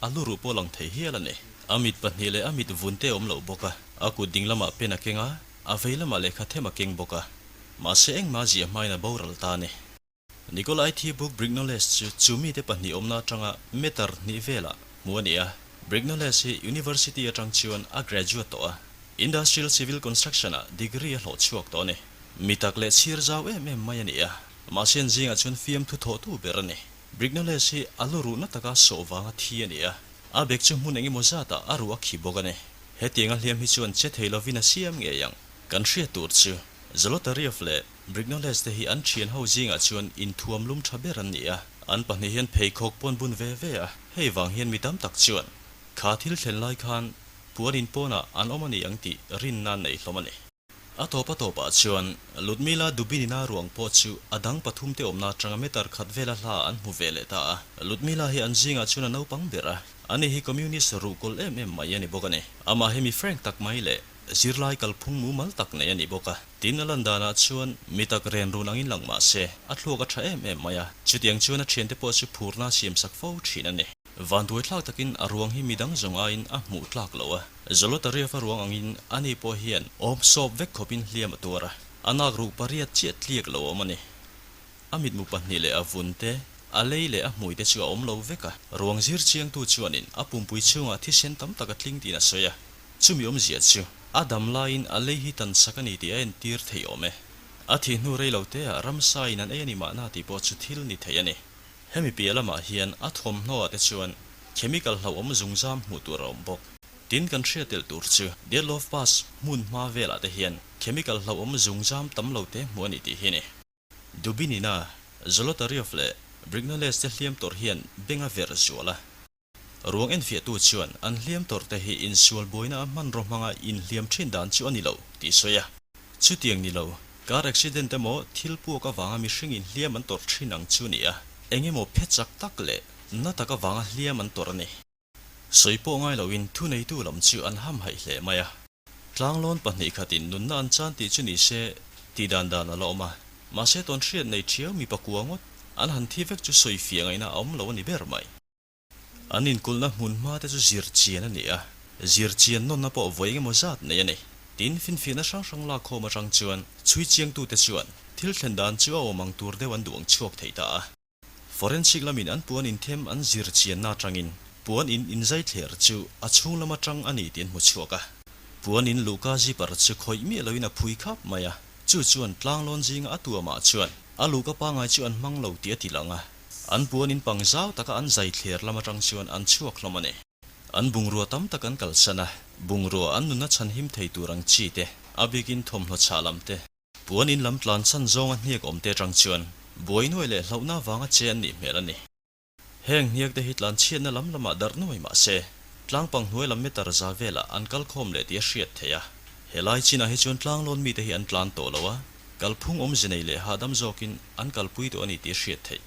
a lu ruh pawh lang thei hial a ni. A mit pahnih leh a mit vun te a awm loh bawk a, a kut ding lamah pen a keng a, a vei lamah lehkha them a keng bawk a, mahse engmah ziah hmain a boral ta a ni. Nikolai thi buk Brignoles chu chu mite pahnih awmna atanga meter hnih velah hmuh a ni a, Brignoles hi University atang chuan a graduate tawh a, Industrial Civil Construction-ah degree a hlawh chhuak tawh a ni. Mi tak leh chhir zau em em mai a ni a. Mahse an zingah chuan fiamthu thawhtu ber a ni. Brignoles hi a lu ruhna taka sawh vanga thi a ni a. A bek chu hmun engemaw zatah a ruh a khi bawk a ni. Hetianga hliam hi chuan che thei lovin a siam ngei ang. Kan hriat tur chu Zolotaryov leh Brignoles te hi an thian ho zingah chuan inthuam lum tha ber an ni a, an pahnih hian pheikhawk pawn bun ve ve a, hei vang hian mi tam tak chuan kha thil thlen lai khan puan in pawnah an awm a ni ang tih rinna an nei hlawm a ni. A tawp a tawpah chuan Ludmila Dubinina ruang pawh chu a dang pathum te awmna atanga meter khat vela hla an hmu ve leh ta a. Ludmila hi an zingah chuan a naupang ber a, ani hi Communist ruhkawl em em mai a ni bawk a ni. Amah hi mi frank tak mai leh zirlai kalphung mumal tak nei a ni bawk a. Tin a lan danah chuan mi tak ren run angin lang mah se, a thluak a tha em em mai a, chutiang chuan a thiante pawh chu phurna a siamsak fo thin a ni. Vanduaithlak takin a ruang hi midang zawng aiin a hmuh tlak lo a, Zolotaryov a ruang angin ani pawh hian awm sawp vek khawpin hliam a tuar a, a nak ruh pariat chiah tliak lo awm a ni. A mitmu pahnih leh a vun te, a lei leh a hmui te chu a awm lo vek a, ruang zir chiangtu chuanin a pumpui chhungah thisen tam tak a tling tiin a sawi a, chumi awmzia chu a dam laiin a lei hi tan sak a ni tih a entir thei awm e. A thih hnu rei lo teah ramsa in an ei a ni mahna tih pawh chu thil ni thei a ni. Hemi piah lamah hian a thawmhnaw ah te chuan chemical hlauhawm zungzam hmuh tur a awm bawk. Tin kan hriat telh tur chu Dyatlov Pass hmun hma velah te hian chemical hlauhawm zungzam tam lo te hmuh a ni tih hi a ni. Dubinina, Zolotaryov leh Brignoles te hliam tawrh hian beng a verh zual a. Ruang enfiahtu chuan an hliam tawrh te hi insual buaina a hmanraw hmanga inhliam thin dan chu a ni lo tih sawi a. Chutiang ni lo, car accident emaw thil puak avanga mihring inhliam an tawrh thin ang chu ni a, eng emaw phe chak tak leh na tak avanga hliam an tawrh a ni. Sawi pawh ngai loin thuneitu lam chu an hamhaih hle mai a. Tlanglawn pahnih khatin nunna an chan tih chu ni se tih dan dan a la awm a, mahse tawn hriat nei thiau mi pakua ngawt an han thi vek chu sawi fiah ngaihna a awm lo a ni ber mai. An inkulhna hmun hma te chu zir chian a ni a, zir chian nawnna pawh vawi engemaw zat nei a ni. Tin, finfiahna hrang hrang lakkhawm atang chuan chhui chiangtute chuan thil thlen dan chu a awm ang tur deuh an duang chhuak thei ta a. Forensic lamin an puan inthem an zir chianna atangin puan in inzai thler chu a chhung lam atang a ni tih an hmu chhuak a. Puan in luhka zipper chu khawih miah loin a phui khap mai a, chu chuan tlanglawn zinga a tuamah chuan a luhka pangai chu an hmang lo tih a ti lang a. An puan in pang zau taka an zai thler lam atang chuan an chhuak hlawm a ni. An bungrua tam tak an kalsan a, bungrua an nunna chhan him thei tur ang chi te, a bikin thawmhnaw chhah lam te, puan in lam tlan chhan zawnga hniak awm te atang chuan buai nuai leh hlauhna avanga che an nih hmel a ni. Heng hniak te hi tlan chhiatna lam lamah darh nuai mah se, tlangpang hnuai lam meter za velah an kal khawm leh tih a hriat theih a. Helai chinah hi chuan tlanglawn mite hi an tlan tawh lo a, Kalphung awmze nei leh hahdam zawkin an kalpui tawh a ni tih a hriat theih.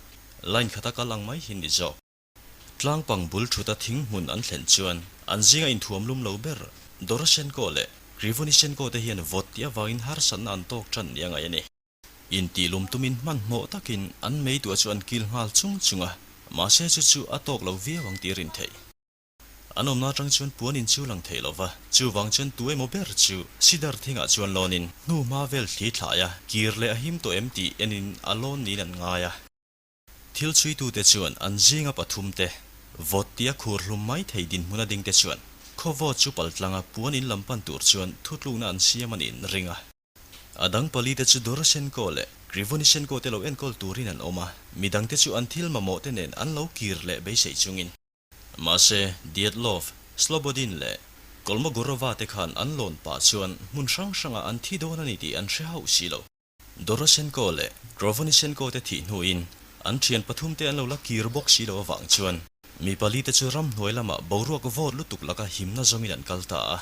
Line khata kal ang mai hi ni zawk. Tlangpang bul thuta thing hmun an thlen chuan an zinga inthuam lum lo ber Doroshenko leh Krivonishenko te hian vawt tih avangin harsatna an tawk tan nia ngaih a ni. Intih lum tumin hmanhmawh takin an meituah chu an kil nghal chung chung a, mahse chu chu a tawk lo viau ang tih a rin theih. An awmna atang chuan puan in chu lang thei lova, chuvang chuan tu emaw ber chu sidar thingah chuan lawnin hnu hma vel thli thlai a, kir leh a him tawh em tih enin a lawn niin an ngai a. Thil chhuitute chuan an zinga pathum te, vawt tia khur hlum mai thei dinhmun a ding te chuan khawvawt chu paltlanga puan in lam pan tur chuan thutlukna an siam a niin ring a. A dang pali te chu Doroshenko leh Krivonishenko te lo enkawl turin an awm a, midang te chu an thil mamawh te nen an lo kir leh beisei chungin. Mahse, Dyatlov, Slobodin leh Kolmogorova te khan an lawn pah chuan hmun hrang hrangah an thi dawn a ni tih an hre hauh si lo. Doroshenko leh Krovonishenko te thih hnuin an thian pathum te an lo la kir bawk si lo avang chuan mi pali te chu ramhnuai lamah boruak vawt lutuk laka himna zawmin an kal ta a.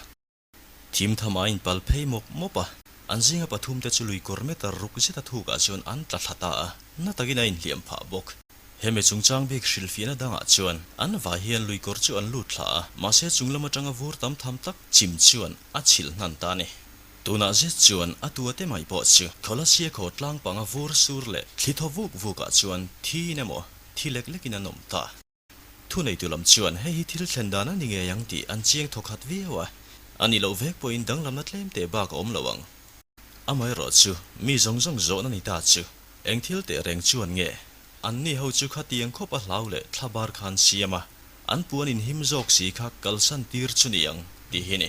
Thim tham a inpal phei mawp mawp a, an zinga pathum te chu lui kawr meter ruk zeta thukah chuan an tla thla ta a, na takin a inhliam phah bawk. Hemi chungchang bik hrilhfiahna dangah chuan an vai hian lui kawr chu an lut thla a, mahse chung lam atanga vur tam tham tak chim chuan a chhilh hnan ta a ni. Tunah zet chuan a tua te mai pawh chu Khawlasia khaw tlang panga vur sur leh thli thaw vuk vukah chuan thiin emaw thi lek lekin an awm ta. Thuneitu lam chuan hei hi thil thlen dan a ni ngei ang tih an chiang thawkhat viau a, a nih loh vek pawhin danglamna tlem teh bak a awm lo ang. Amaherawh chu mi zawng zawng zawhna ni ta chu eng thil teh reng chuan nge anni ho chu khatiang khawp a hlau leh thla bar khan siam a, an puan inhim zawk si kha kalsan tir chu ni ang tih hi ni.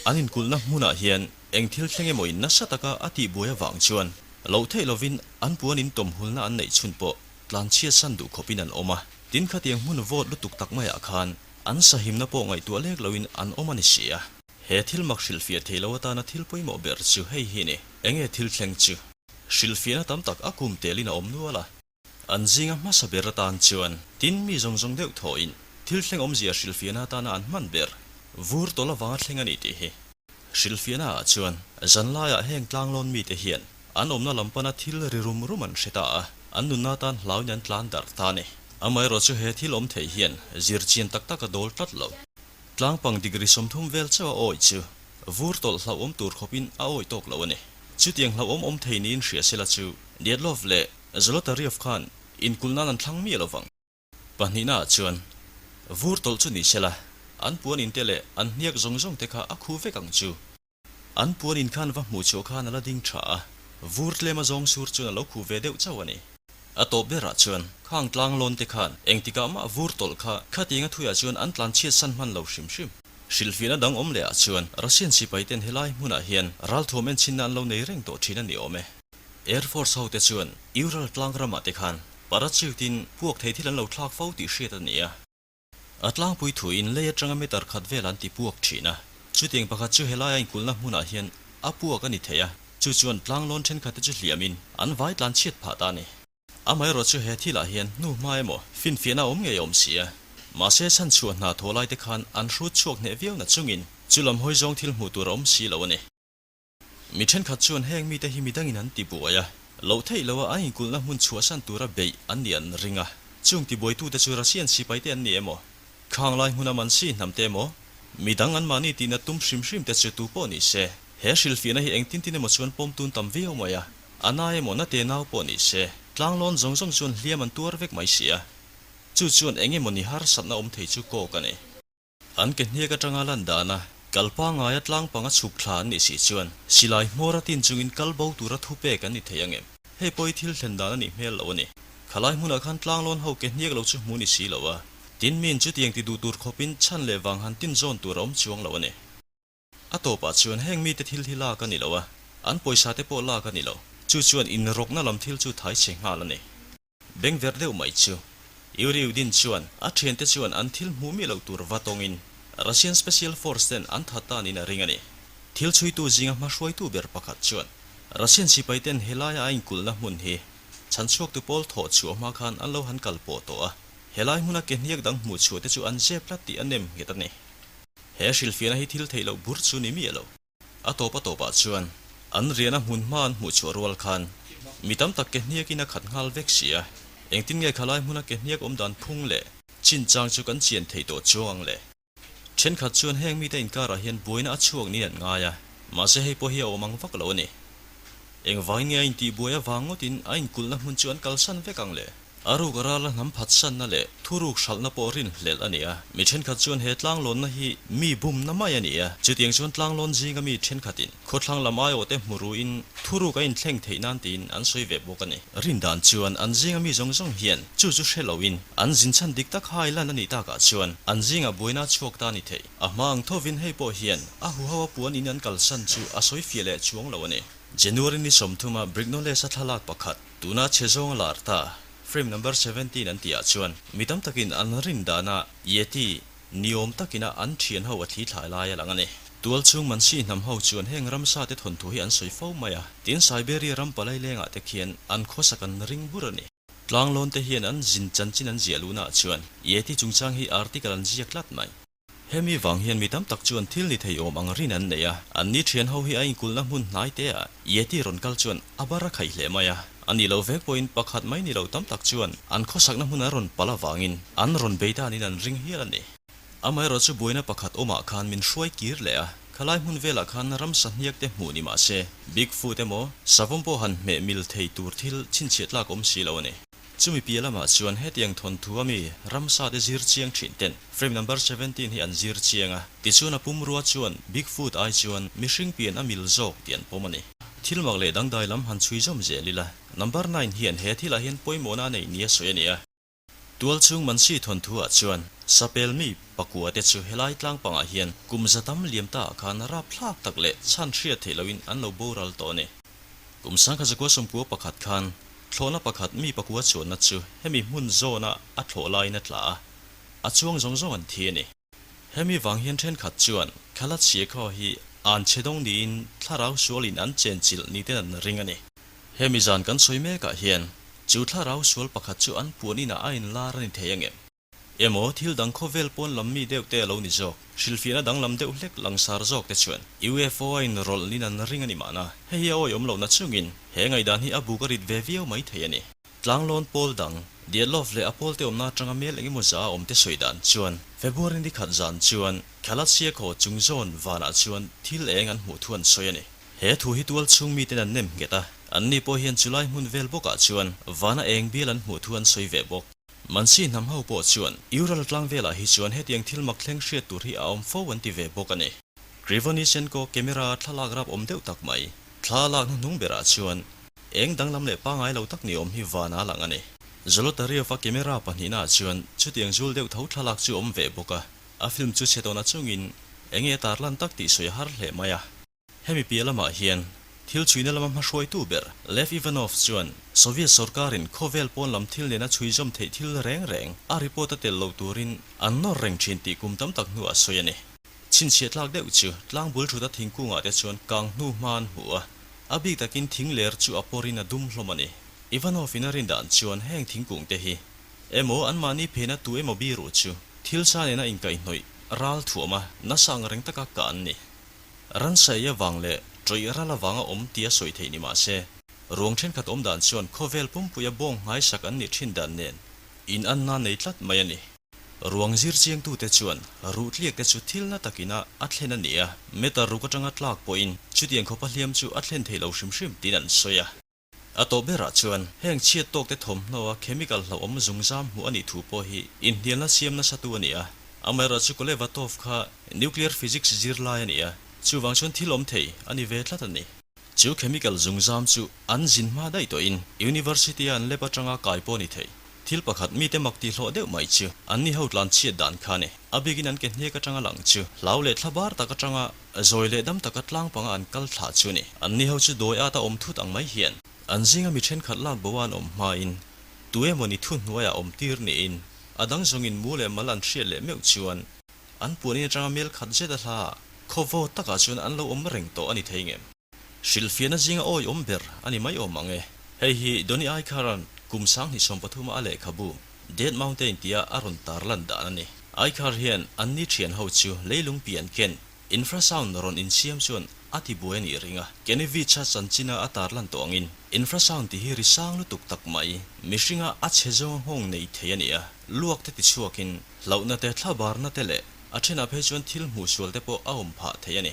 An inkulhna hmunah hian eng thil thleng emaw in nasa taka a tihbuai avang chuan loh theih lovin an puan in tawmhulna an neih chhun pawh tlanchhiat san duh khawpin an awm a. Tin khatiang hmun vawt lutuk tak maiah khan An sahimna pawh ngaihtuah lek loin an awm a ni si a. He thil mak hrilhfiah theih lo atana thil pawimawh ber chu hei hi ni. Enge thil thleng chu? Hrilhfiahna tam tak a kum telin a awm nual a. An zinga hmasa ber atan chuan tin mi zawng zawng deuh thawhin thil thleng awmzia hrilhfiahna atana an hman ber vur tawlh avanga thleng a ni tih hi. Hrilhfiahna ah chuan zanlaiah heng tlanglawn mite hian an awmna lam pana thil ri rum rum an hre ta a, an nunna atan hlauin an tlan darh ta a ni. Amaherawh chu he thil awm theih hian zir chian tak tak a dawl tlat lo. Tlangpang degree 30 vel chauh a awih chu vur tawlh hlauhawm tur khawpin a awih tawk lo a ni. Chutiang hlauhawm awm thei niin hria sela chu Dyatlov leh Zolotaryov khan inkulh nan an thlang miah lo vang. Pahnihnaah chuan vur tawlh chu ni sela, an puan inte leh an hniak zawng zawng te kha a khu vek ang chu. An puan in khan va hmuh chhuah khan a la ding tha a, vur tlem a zawng sur chuan a lo khu ve deuh chauh a ni. A tawp berah chuan khang tlang lawn te khan engtikah mah vur tawlh kha khatiang a thuiah chuan an tlan chhiat san hman lo hrim hrim. Hrilhfiahna dang awm lehah chuan Russian sipai ten helai hmunah hian ralthuam enchinna an lo nei reng tawh thin a ni awm e. Air Force ho te chuan Ural tlang ramah te khan parachute in puak thei thil an lo thlak fo tih hriat a ni a. A tlangpui thuin lei atanga meter khat vel an ti puak thin a. Chutiang pakhat chu helai a inkulhna hmunah hian a puak a ni thei a, chu chuan tlanglawn thenkhat te chu hliamin an vai tlan chhiat phah ta a ni. Amaherawh chu he thilah hian hnu hma emaw finfiahna awm ngei awm si a. Mahse chhanchhuah hna thaw lai te khan an hrut chhuak hneh viau na chungin chu lam hawi zawng thil hmuh tur a awm si lo a ni. Mi thenkhat chuan heng mite hi midangin an ti buai a, loh theih loha an inkulhna hmun chhuahsan tura beih an nih an ring a. Chung tibuaitute chu Russian sipaite an ni emaw, khang lai hmuna Mansi hnamte emaw, midang anmahni tihna tum hrim hrimte chu tu pawh ni se, he hrilhfiahna hi engtin tin emaw chuan pawm tun tam viau mai a, a na emaw na te nau pawh ni se, tlanglawn zawng zawng chuan hliam an tuar vek mai si a. Chu chuan eng emaw ni harsatna awm thei chu kawk a ni. An ke hniak atanga lan dana kal pangaia tlang panga chhuk thla an nih si chuan silai hmawr a tin chungin kal bo tura thu pek an ni thei ang em? Hei pawh hi thil thlen dan a nih hmel lo a ni. Khalai hmunah khan tlanglawn ho ke hniak lo chu hmu ni si lo a, tin miin chutiang ti duh tur khawpin chhan leh vang han tin zawn tur a awm chuang lo a ni. A tawpah chuan heng mite thil hi lak a ni lo a, an pawisa te pawh lak a ni lo. Chu chuan inrawkna lam thil chu thai chhe nghal a ni. Beng ver deuh mai chu. Yuri Yudin chuan a thiante chuan an thil hmuh miah loh tur va tawngin Russian Special Force ten an that ta niin a ring a ni. Thil chhuitu zinga hmahruaitu ber pakhat chuan Russian sipai ten helaia a inkulhna hmun hi chhanchhuaktu pawl thawh chhuah hma khan an lo han kal pawh tawh a, helai hmuna ke hniak dang hmuh chhuah te chu an zep tlat tih a nem nghet a ni. He hrilhfiahna hi thil theih loh bur chu ni miah lo. A tawp a tawpah chuan an riahna hmun hma an hmuh chhuah rual khan mi tam tak ke hniakin a khat nghal vek si a, engtin nge khalai hmuna ke hniak awm dan phung leh chinchang chu kan chian thei tawh chuang ang le? Thenkhat chuan heng mite inkarah hian buaina a chhuak niin an ngai a, mahse hei pawh hi a awm ang vak lo a ni. Engvangin nge a intihbuai avang ngawtin a inkulhna hmun chu an kalsan vek ang le? A ruk a rala hnam phatsanna leh thuruk hralhna pawh rinhlelh a ni a. Mi thenkhat chuan he tlanglawnna hi mi bumna mai a ni a. Chutiang chuan tlanglawn zinga mi thenkhatin khawthlang lam aiawhte hmu ruin thuruk a inthleng theih nan tiin an sawi ve bawk a ni. Rindan chuan an zinga mi zawng zawng hian chu chu hre loin an zinchhan dik tak hai lan a nih takah chuan an zingah buaina a chhuak ta a ni thei. A hma ang thovin hei pawh hian a huho a puan in an kalsan chu a sawi fiah leh chuang lo a ni. January ni 30 a Brignoles-a thlalak pakhat. Tuna chhe zawng a lar ta, frame number 17 an tihah chuan mi tam takin an rin dana Yeti ni awm takina an thian ho a thli thlai lai a lang a ni. Tual chhung Mansi hnam ho chuan heng ramsa te thawnthu hi an sawi fo mai a, tin Siberia ram palai lengah te khian an khawsak an ring bur a ni. Tlanglawn te hian an zin chanchin an ziah luhnaah chuan Yeti chungchang hi article an ziak tlat mai. Hemi vang hian mi tam tak chuan thil ni thei awm ang rin an nei a, an ni thian ho hi a inkulhna hmun hnai te ah Yeti rawn kal chuan a bar a khaih hle mai a, a nih loh vek pawhin pakhat mai ni lo tam tak chuan an khawsakna hmun an rawn palh avangin an rawn bei danin an ring hial a ni. Amaherawh chu buaina pakhat awmah khan min hruai kir leh a, khalai hmun velah khan ramsa hniak te hmuh ni mah se Bigfoot emaw savawm pawh han hmeh mil thei tur thil chhinchhiah tlak awm si lo a ni. Chumi piah lamah chuan hetiang thawnthu a mi ramsa te zir chiang thin ten frame number 17 hi an zir chiang a, tichuan a pumrua chuan Bigfoot ai chuan mihring pian a mil zawk tih an pawm a ni. Thil mak leh dangdai lam han chhui zawm zel ila, number 9 hian he thilah hian pawimawhna a neih nia sawi a ni a. Tual chhung Mansi thawnthu ah chuan Sapel mi pakua te chu helai tlang pangah hian kum za tam liam ta ah khan rapthlak tak leh chhan hriat theih loin an lo boral tawh a ni. Kum 1991 khan Thlawhna pakhat mi pakua chuanna chu hemi hmun zawna a thlawh laiin a tla a, a chuang zawng zawng an thi a ni. Hemi vang hian thenkhat chuan Khalatchhia khaw hi an chhe dawng niin thlarau sualin an chenchilh ni ten an ring a ni. Hemi zan kan sawi mekah hian chu thlarau sual pakhat chu an puan inah a inlar a ni thei angem? Emaw thil dang khawvel pawn lam mi deuh te a lo ni zawk, hrilhfiahna danglam deuh hlek langsar zawk te chuan UFO a inrawlh nin an ring a ni mahna, hei hi a awihawm lohna chungin he ngaihdan hi a buk a rit ve viau mai thei a ni. Tlanglawn pawl dang, Dyatlov leh a pawlte awmna atanga mel engemaw za a awmte sawi dan chuan February ni khat zan chuan Khalatsia khaw chung zawn vanah chuan thil eng an hmuh thu an sawi a ni. He thu hi tual chhung miten an nem nghet a, anni pawh hian chulai hmun vel bawkah chuan vana eng bial an hmuh thu an sawi ve bawk. Mansi hnam ho pawh chuan Ural tlang velah hi chuan hetiang thil mak thleng hriat tur hi a awm fo an ti ve bawk a ni. Krivonisenko camera thlalak rap awm deuh tak mai. Thla lak hnuhnung berah chuan eng danglam leh pangai lo tak ni awm hi vana lang a ni. Zolotaryov-a camera pahnihnaah chuan chutiang zul deuh tho thlalak chu awm ve bawk a, a film chu chhe tawhna chungin enge tarlan tak tih sawi a har hle mai a. Hemi piah lamah hian thil chhuina lama hmahruaitu ber Lev Ivanov chuan Soviet sorkarin khawvel pawn lam thil nena chhui zawm theih thil reng reng a report a tel lo turin an nawr reng thin tih kum tam tak hnuah a sawi a ni. Chhinchhiah tlak deuh chu tlangbul thut a thingkungah te chuan kang hnu hma an hmu a, a bik takin thing ler chu a pawrin a dum hlawm a ni. Ivanov in a rin dan chuan heng thingkung te hi emaw anmahni phena tu emaw biru chu thil sa nena inkaihhnawih ral thuam a nasa ang reng taka kah an ni. Ransaia vang leh ṭawih ral avanga awm tia sawi theih ni mah se, ruang ṭhenkhat awm dan chuan khawvel pumpuia bawng nghaisak an nih ṭhin dan nen inanna nei tlat mai a ni. Ruang zir chiangtute chuan ruhtliakte chu thil na takina a thlen a ni a, meter ruk aṭanga tlak pawhin chutiang khawpa hliam chu a thlen thei lo hrim hrim tiin an sawi a. A tawh berah chuan heng chhiat tawkte thawmhnaw a chemical hlauhawm zungzam hmuh a nih thu pawh hi inhnialna siam nasa tu a ni a. Amaherawhchu Kolevatov kha nuclear physics zirlai a ni a, chuvang chuan thil awm thei a ni ve tlat a ni. Chu chemical zungzam chu an zin hma daih tawhin university a an lab atanga kai pawh a ni thei. Thil pakhat mite mak tih hlawh deuh mai chu anni ho tlan chhiat dan kha a ni. A bikin an ke hniak atanga lang chu hlau leh thlabar tak atanga Zawi leh dam taka tlang panga an kal thlah chu ni. Anni ho chu dawi ata awm thut ang mai hian. An zinga mi thenkhat lak bo a an awm hmain tu emaw ni thu hnuaiah awm tir niin a dang zawngin mu leh mal an hriat leh meuh chuan an puanin atanga mel khat zet a hla khaw vawt takah chuan an lo awm reng tawh a ni thei ngem. Hrilhfiahna zinga awi awm ber a ni mai awm ang e. Hei hi Donny Aikharan kum 2013 a lehkhabu Dead Mountain tia a rawn tarlan dan a ni. Aikhar hian anni thian ho chu leilung pian ken Infrasound rawn insiam chuan a ti buai a nih ring a. Kenevich-a chanchina a tarlan tawh angin infrasound tih hi ri sang lutuk tak mai, mihringa a chhe zawnga nghawng nei thei a ni a, luak te tichhuakin hlauhna te, thlabarna te leh a thenah phei chuan thil hmuh sual te pawh a awm phah thei a ni.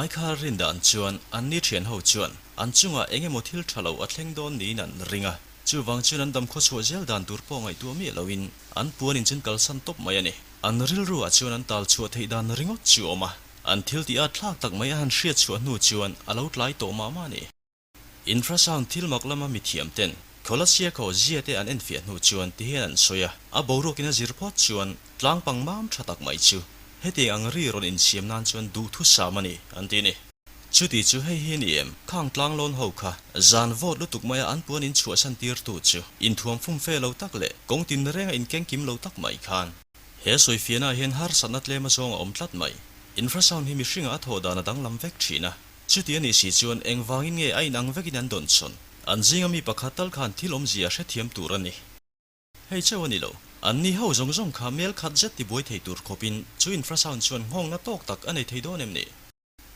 Aikhar rin dan chuan anni thian ho chuan an chungah eng emaw thil tha lo a thleng dawn niin an ring a, chuvang chuan an dam khawchhuah zel dan tur pawh ngaihtuah miah loin an puan in chun kalsan tawp mai a ni. An rilru ah chuan an tal chhuah theih dan ringawt chu awm a, an thil tih a thlak tak mai a han hriat chhuah hnu chuan a lo tlai tawh mah mah a ni. Infrasound thil mak lama mithiam ten Khawlasia khaw zia te an enfiah hnu chuan ti hian an sawi a, a boruak in a zir phawt chuan tlang pang mam tha tak mai chu hetiang ang ri rawn insiam nan chuan duhthusam a ni an ti a ni. Chuti chu hei hi ni em, khang tlanglawn ho kha zan vawt lutuk maia an puan in chhuahsan tirtu chu inthuam fum fe lo tak leh kawng tin renga inkengkim lo tak mai khan. He sawifiahna ah hian harsatna tlem azawng a awm tlat mai. Infrasound hi mihringah a thawh dan a danglam vek thin a, chuti a nih si chuan engvangin nge a inang vekin an dawn sawn? An zinga mi pakhat tal khan thil awmzia hrethiam tur a ni. Hei chauh a ni lo. Anni ho zawng zawng kha mel khat zet tibuai thei tur khawpin chu infrasound chuan nghawngna tawk tak a nei thei dawn em ni?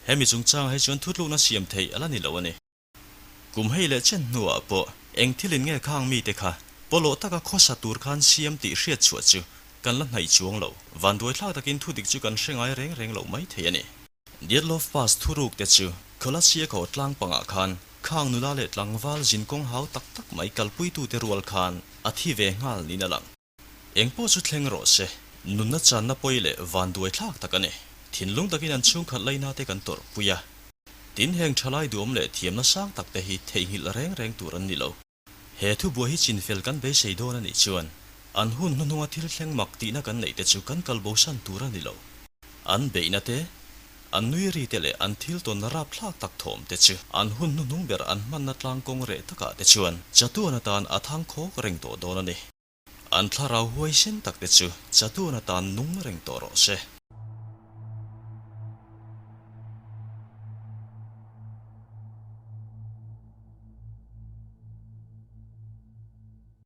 Hemi chungchangah hi chuan thutlukna siam theih a la ni lo a ni. Kum hei leh chen hnuah pawh eng thilin nge khang mite kha pawlawh taka khawsa tur khan siam tih hriat chhuah chu kan la hnaih chuang lo. Vanduaithlak takin thudik chu kan hre ngai reng reng loh mai thei a ni. Dyatlov Pass thuruk te chu Khawlasia khaw tlang pangah khan khang nula leh tlangval zinkawng hau tak tak mai kalpuitute rual khan a thi ve nghal niin a lang. Eng pawh chu thleng rawh se, nunna channa pawi leh vanduai thlak tak a ni. Thinlung takin an chhungkhat laina te kan tawrh pui a. Tin, heng thalai duhawm leh thiamna sang tak te hi theihnghilh reng reng tur an ni lo. He thubuai hi chinfel kan beisei dawn a nih chuan an hun hnuhnunga thil thleng mak tihna kan neih te chu kan kal bosan tur a ni lo. An beihna te, an nui ri te leh an thil tawnna rapthlak tak thawm te chu an hun hnuhnung ber an hmanna tlang kawng reh takah te chuan chatuan atan a thang khawk reng tawh dawn a ni. An thlarau huaisen tak te chu chatuan atan nung reng tawh rawh se.